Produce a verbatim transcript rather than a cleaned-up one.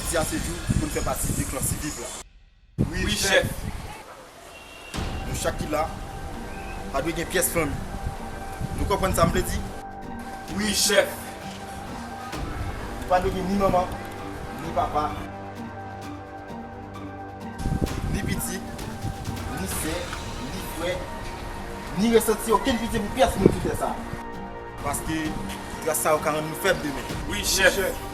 Jodi a se jou pou n fè pati de klan Siviv la. Wi, chèf. Nou chak ki la, pa dwe gen pyès fanmi. Nou konprann sa m vle di? Wi, chèf. Nou pa dwe gen ni manman, ni papa, ni pitit, ni sè, ni frè, ni resanti okenn pitye pou pyès moun sou tè sa a. Paske tras sa yo ka rann nou fèb demen. Wi, chèf.